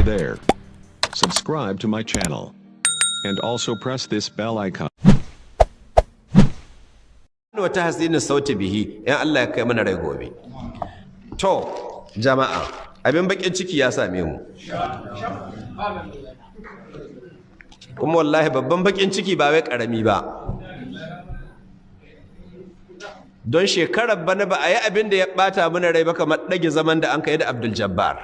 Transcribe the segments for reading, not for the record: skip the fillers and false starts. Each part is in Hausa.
there. Subscribe to my channel. And also press this bell icon. Wata hasinin sauti bihi in Allah ya kai mana rai gobe. To jama'a, abin bakin ciki ya same mu. Kuma wallahi babban bakin ciki ba wai karami ba. Don shekarar bana ba a yi abin da ya bata mana rai ba kamar ɗage zaman da an kai da Abdul Jabbar.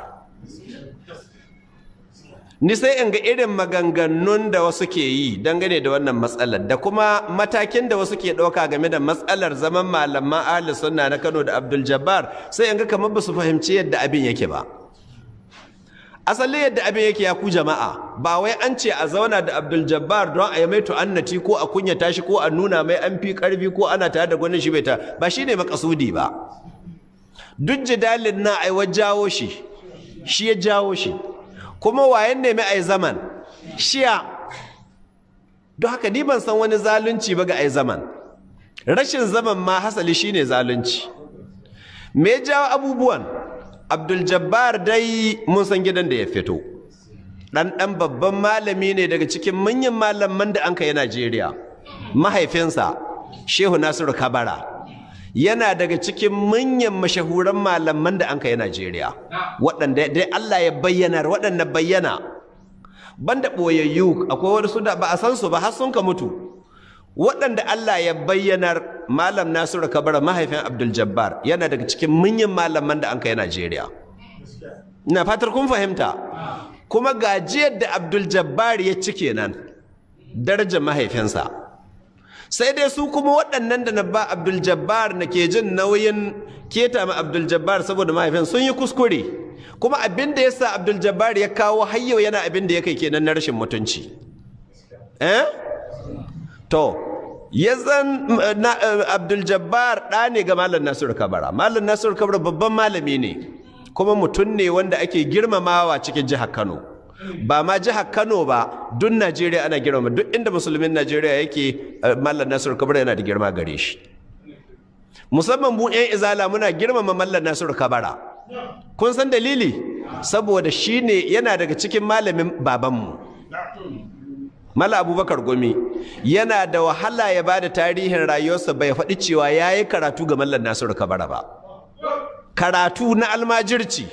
Ni sai in ga irin maganganun da wasu ke yi dangane da wannan matsalar da kuma matakin da wasu ke ɗauka game da matsalar zaman malaman ahli sunna na Kano da Abdul Jabbar, sai in ga kamar ba su fahimci yadda abin yake ba. Asali yadda abin yake ya ku jama'a, ba wai an ce a zauna da Abdul Jabbar don a yi mai tu'annati ko a kunyata shi ko a nuna mai an fi karfi ko ana tare da gwanin shi bai ta ba, shine makasudi ba. Duk jidalin na ai jawo shi, shi ya jawo shi. Kuma wayan nemi ai zaman shiya. Don haka ni ban san wani zalunci ba ga ai zaman. Rashin zaman ma hasali shine zalunci. Me ya jawo abubuwan? Abdul Jabbar dai mun san gidan da ya fito. Dan babban malami ne daga cikin manyan malaman da an kai Najeriya. Mahaifinsa Shehu Nasiru Kabara yana daga cikin manyan mashahuran malaman da an kai Najeriya, waɗanda dai Allah ya bayyana, waɗanda bayyana banda boyayyu, akwai wasu da ba a san su ba har sun ka mutu. Waɗanda Allah ya bayyanar, Malam Nasiru Kabara mahaifin Abdul Jabbar yana daga cikin manyan malaman da an kai Najeriya. Ina fatar kun fahimta. Kuma gajiyar da Abdul Jabbar ya ci kenan, darajar mahaifinsa. Sai dai su kuma waɗannan da na ba Abdul Jabbar na ke jin nauyin keta ma Abdul Jabbar saboda mahaifin sun yi kuskure. Kuma abin da ya sa Abdul Jabbar ya kawo hayyau yana abin da ya kai kenan na rashin mutunci. Eh? To, yazan Abdul Jabbar ɗa ne ga Malam Nasiru Kabara. Malam Nasiru Kabara babban malami ne, kuma mutum ne wanda ake girmamawa cikin jihar Kano. Ba ma jihar Kano ba, duk Najeriya ana girmama, duk inda musulmin Najeriya yake, Malam Nasiru Kabara yana da girma gare shi. Musamman mu 'yan Izala muna girmama Malam Nasiru Kabara. Kun san dalili? Saboda shi ne yana daga cikin malamin babanmu. Malam Abubakar Gumi yana da wahala ya bada tarihin rayuwarsa bai faɗi cewa ya yi karatu ga Malam Nasiru Kabara ba. Karatu na almajirci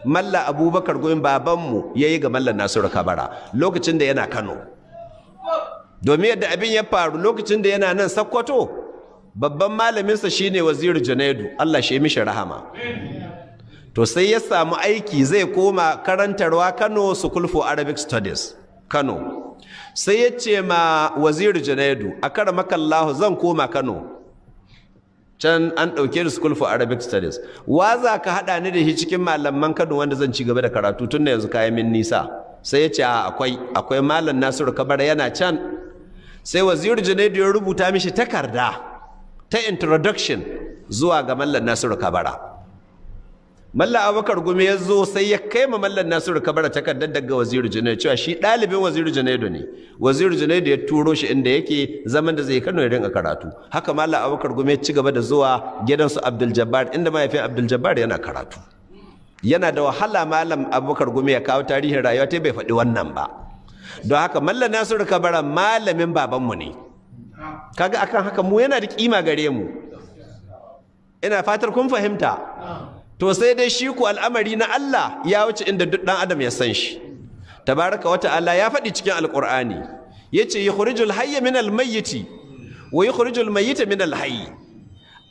Malam Abubakar Gumi babanmu ya yi ga Malam Nasiru Kabara lokacin da yana Kano. Domin yadda abin ya faru lokacin da yana nan Sokoto, babban malaminsa shine Waziri Junaidu, Allah shi mishi rahama. To sai ya samu aiki zai koma karantarwa Kano, School for Arabic Studies, Kano. Sai ya ce ma Waziri Junaidu, a karamakallahu zan koma Kano, can an ɗauke da School for Arabic Studies, wa za ka haɗa ni da shi cikin malaman Kano wanda zan ci gaba da karatu tun da yanzu kayan min nisa? Sai ya ce akwai Malam Nasiru Kabara yana can. Sai Waziri Junaidu ya rubuta mishi takarda ta introduction zuwa ga Malam Nasiru Kabara. Mallam Abubakar Gumi ya zo sai ya kai ma Mallam Nasiru Kabara takardar daga Waziri Junaidu cewa shi ɗalibin Waziri Junaidu ne. Waziri Junaidu ya turo shi inda yake zaman da zai Kano ya rinka karatu. Haka Mallam Abubakar Gumi ya ci gaba da zuwa gidansu Abdul Jabbar inda mahaifin Abdul Jabbar yana karatu. Yana da wahala Mallam Abubakar Gumi ya kawo tarihin rayuwa ta bai faɗi wannan ba. Don haka Mallam Nasiru Kabara malamin babanmu ne. Kaga akan haka mu yana da kima gare mu. Ina fatar kun fahimta. To sai dai shi ku al'amari na Allah ya wuce inda duk ɗan adam ya san shi. Tabaraka wa ta'ala ya faɗi cikin Alƙur'ani, yace yukhrijul hayya minal mayyiti wa yukhrijul mayyita minal hayy.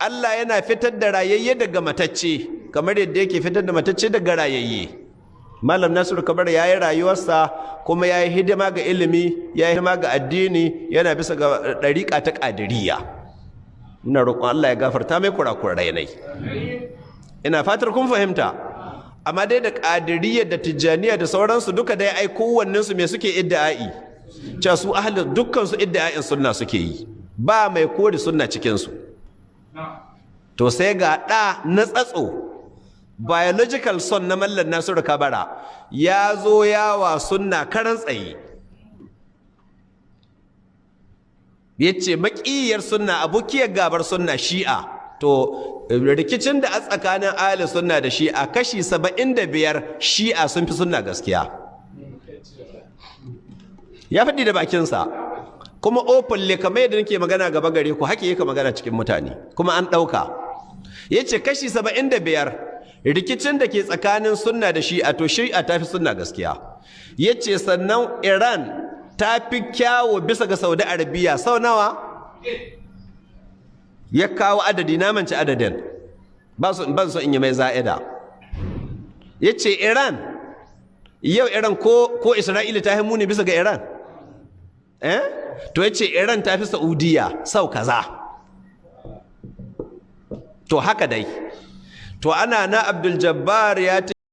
Allah yana fitar da rayayye daga matacce kamar yadda yake fitar da matacce daga rayayye. Malam Nasiru Kabara yayi rayuwarsa kuma yayi hidima ga ilimi, yayi hidima ga addini, yana bisa ga ɗariƙa ta Qadiriyya. Muna roƙon Allah ya gafarta mai kurakurai nai. Ina fatar kun fahimta. Amma dai da Qadiriyya da Tijjaniya da sauransu duka dai ai kowannensu me suke iddi'ai? Cewa su ahli dukkan su iddi'ain sunna suke yi. Ba mai kore sunna cikin su. To sai ga ɗa na tsatso, biological son na Mallam Nasiru Kabara ya zo yawa sunna karan tsaye. Yace maƙiyar sunna, abokiyar gabar sunna Shi'a. To rikicin da a tsakanin ahli sunna da Shi'a kashi 75 Shi'a sun fi sunna gaskiya. Ya faɗi da bakinsa, kuma openly, kamar yadda nake magana gaba gare ku haka yake magana cikin mutane, kuma an ɗauka. Ya ce kashi 75 rikicin da ke tsakanin sunna da shi'a, to shi'a ta fi sunna gaskiya. Ya ce sannan Iran ta fi kyawo bisa ga Saudi Arabia sau nawa? Ya kawo adadi, na manci adadin, ban so in yi mai za'ida. Ya ce Iran yau, Iran ko Isra'ila ta fi muni bisa ga Iran, eh? To ya ce Iran ta fi Saudiya sau kaza. To haka dai. To ana na Abdul Jabbar ya ta